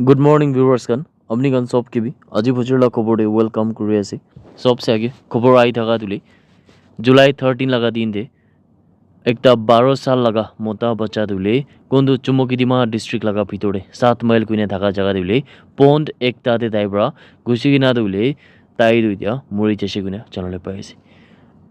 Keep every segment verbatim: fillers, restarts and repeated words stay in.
Good morning, viewers khan. Apni khan sob ke bhi aji bujur la khobor de welcome kuri ase. Sob se age khobor ahi thaka tule July thirteen laga din de ekta baro sal laga mota bacha tule kuntu Chumokidima district laga bhitor de Saat Mile kuina thaka jaga tule pond ekta de tai pra gusi kena tule tai tu etia mori jaise kuina janale pai ase.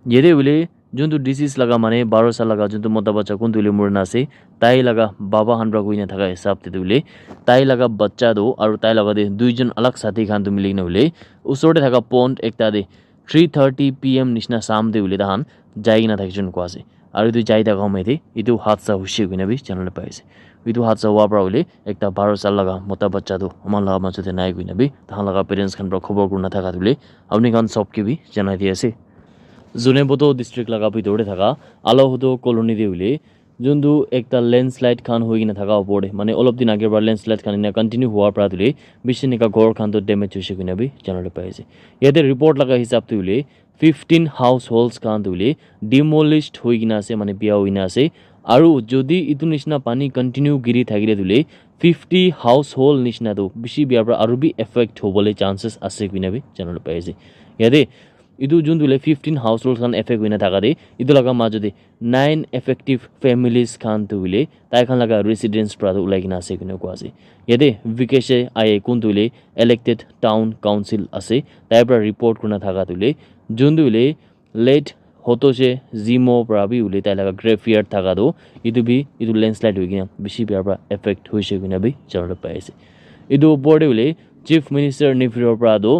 Yate hoile juntu disease laga mane baro sal laga juntu mota bacha kuntu hoile mori na ase, tai laga baba khan pra koina thaka hisab te tu hoile tai laga bacha tu aru tai laga te duijon alag sathi khan tu mili kena hoile usor te thaka pond ekta te three thirty p m nishina sam te hoile tahan jai kena thakishe koina koa ase. Aru etu jai thaka home te etu hadsa hoishe koina bi janale pai ase. Etu hadsa hoa pra hoile ekta baro sal laga mota bacha tu aman laga majo te nai koina bi tahan laga parents khan pra khobor kurina thaka tu hoile apni khan sob ke bi janai di ase. Zunheboto district laga bhitor te thaka Alahudo colony te hoile juntu ekta landslide khan hoi kena thaka opor te mane olop din age pra landslide khan ena continue hoa pra tu hoile bishi nika ghor khan tu damage hoishe koina bi janale pai ase. Yate report laga hisab te hoile fifteen households khan tu hoile demolished hoi kena ase mane bia hoi kena ase. Aru jodi etu nishina pani continue giri thakile tu hoile fifty household nishina tu bishi bia pra aru bi affect hobole chances ase koina bi janale pai ase. Yate etu juntu hoile fifteen households khan affect hoina thaka te etu laga majo te nine affective families khan tu hoile tai khan laga residence pra tu ulai kena ase koina koa ase. Yate Vikeshe Aye kuntu hoile elected town council ase, tai pra report kurina thaka tu hoile juntu hoile late Hotoshe Zimo pra bi hoile tai laga graveyard thaka tu etu bi etu landslide hoi kena bishi bia pra affect hoishe koina bi janale pai ase. Etu opor te hoile Chief Minister Neiphiu pra tu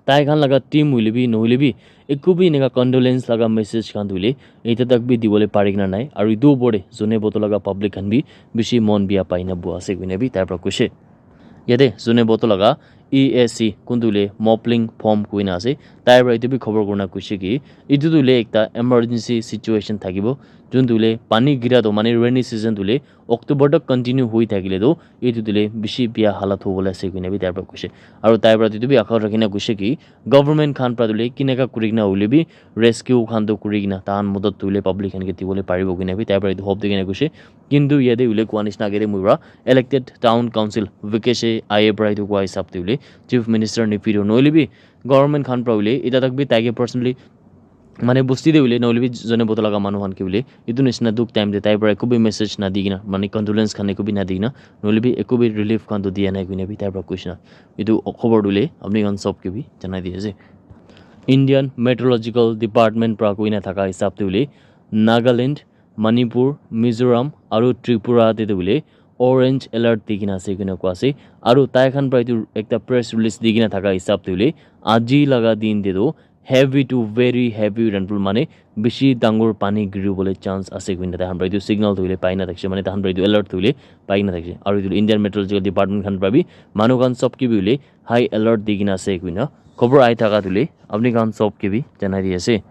tai khan laga team hoile bi nohoile bi eku bi eneka condolence laga message khan tu hoile eta tak bi dibole pari kena nai. Aru etu opor te Zunheboto laga public khan bi bishi mon bia pai na boha ase koina bi tai pra koishe. Yate Zunheboto laga E A C kuntu hoile Mopling Phom koina ase, tai pra etu bi khobor kurina koishe ki etu tu hoile ekta emergency situation thakibo, juntu hoile pani gira tu mane rainy season tu hoile October tak continue hoi thakile tu etu tu hoile bishi bia halat hobole ase koina bi tai pra koishe. Aru tai pra etu bi akha rakhina koishe ki government khan pra tu hoile kineka kuri kena hoile bi rescue khan tu kuri kena tahan modot tu hoile public khan ke dibole paribo koina bi tai pra etu hope dikhi kena koishe. Kintu yate hoile koa nishina age te moi pra elected town council Vikeshe Aye pra etu koa hisab te hoile Chief Minister Neiphiu nohoile bi government khan pra hoile eta tak bi tai ke personally mane bosti te hoile nohoile bi Zunheboto laga manu khan ke hoile etu nishina dukh time te tai pra eku bi message na di kena mane condolence khan eku bi na di kena nohoile bi eku bi relief khan tu dia nai koina bi tai pra koishe na. Etu khobor tu hoile apni khan sob ke bi janai di ase. Indian Meteorological Department pra koina thaka hisab te hoile Nagaland, Manipur, Mizoram aru Tripura te tu hoile orange alert di kena ase koina koa ase. Aru tai khan pra etu ekta press release di kena thaka hisab te hoile aji laga din te tu heavy to very heavy rainfall mane bishi dangor pani giri bole chance ase koina tai khan pra etu signal tu hoile pai na thakishe mane tai khan pra etu alert tu hoile pai na thakishe. Aru etu Indian Meteorological Department khan pra bi manu khan sob ke bi hoile high alert di kena ase koina khobor ahi thaka tu hoile apni khan sob ke bi janai di ase.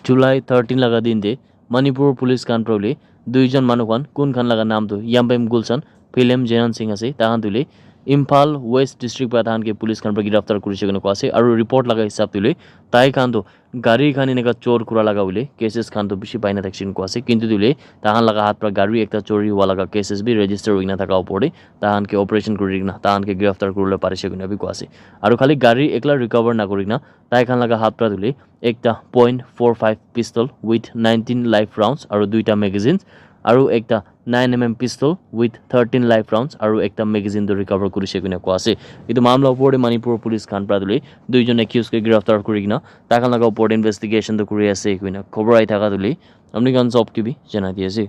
July thirteen laga din te Manipur police khan pra hoile duijon manu khan kun khan laga naam tu Yambem Gulshan, Philem Jenan Singh ase, tai khan tu hoile Imphal West district pra tai khan ke police khan pra giraftar kurishe koina koa ase. Aru report laga hisab tu hoile tai khan tu gari khan eneka chor kura laga hoile cases khan tu bishi pai na thakishe koina koa ase. Kintu tu hoile tai khan laga hath pra gari ekta chori hua laga cases bi register hoi kena thaka opor te tai khan ke operation kuri kena tai khan ke giraftar kuribole parishe koina bi koa ase. Aru khali gari ekla recover na kuri kena tai khan laga hath pra tu hoile ekta point four five pistol with nineteen live rounds aru duita magazines aru ekta nine M M pistol with thirteen live rounds aru ekta magazine tu recover kurishe koina koa ase. Etu mamla opor te Manipur police khan pra tu hoile duijon accused ke giraftar kuri kena tai khan laga opor te investigation tu kuri ase koina khobor ahi thaka tu hoile apni khan sob ke bi janai di ase.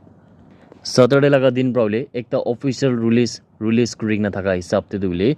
Saturday laga din pra hoile ekta official release release kuri kena thaka hisab te tu hoile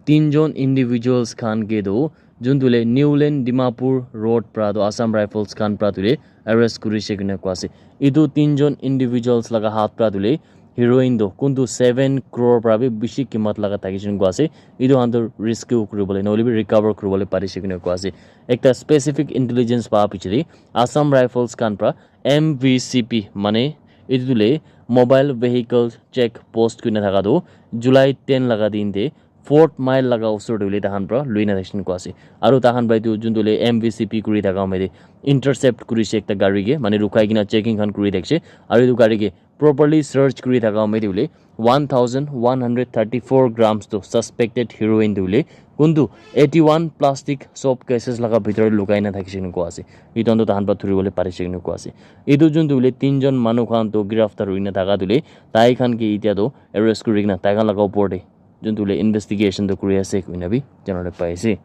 tinjon individuals khan ke tu juntu hoile Newland Dimapur road pra tu Assam Rifles khan pra tu hoile arrest kurishe koina koa ase. Etu tinjon individuals laga hath pra tu hoile heroin tu kuntu seven crore pra bi bishi kimat laga thakishe koina koa ase. Etu khan tu rescue kuribole nohoile bi recover kuribole parishe koina koa ase. Ekta specific intelligence pa piche te Assam Rifles khan pra M V C P mane etu tu hoile mobile vehicle check post koina thaka tu July ten laga din te Fort Mile laga usor te hoile tai khan pra lui na thakishe koina koa ase. Aru tai khan pra etu juntu hoile M V C P kuri thaka home te intercept kurishe ekta gari ke mane rukhai kena checking khan kuri thakishe. Aru etu gari ke properly search kuri thaka hoile tu hoile one thousand one hundred thirty four grams tu suspected heroin tu hoile kuntu eighty one plastic soap cases laga bhitor lukai na thakishe koina koa ase. Etu khan tu tahan para dhuribole parishe koina koa ase. Etu juntu hoile tinjon manu khan tu giraftar hoina thaka tu hoile tai khan ke itya tu arrest kuri kena tai khan laga upor te juntu hoile investigation tu kuri ase koina bi janabole pai ase.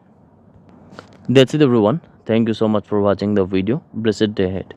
That's it everyone. Thank you so much for watching the video. Blessed day ahead.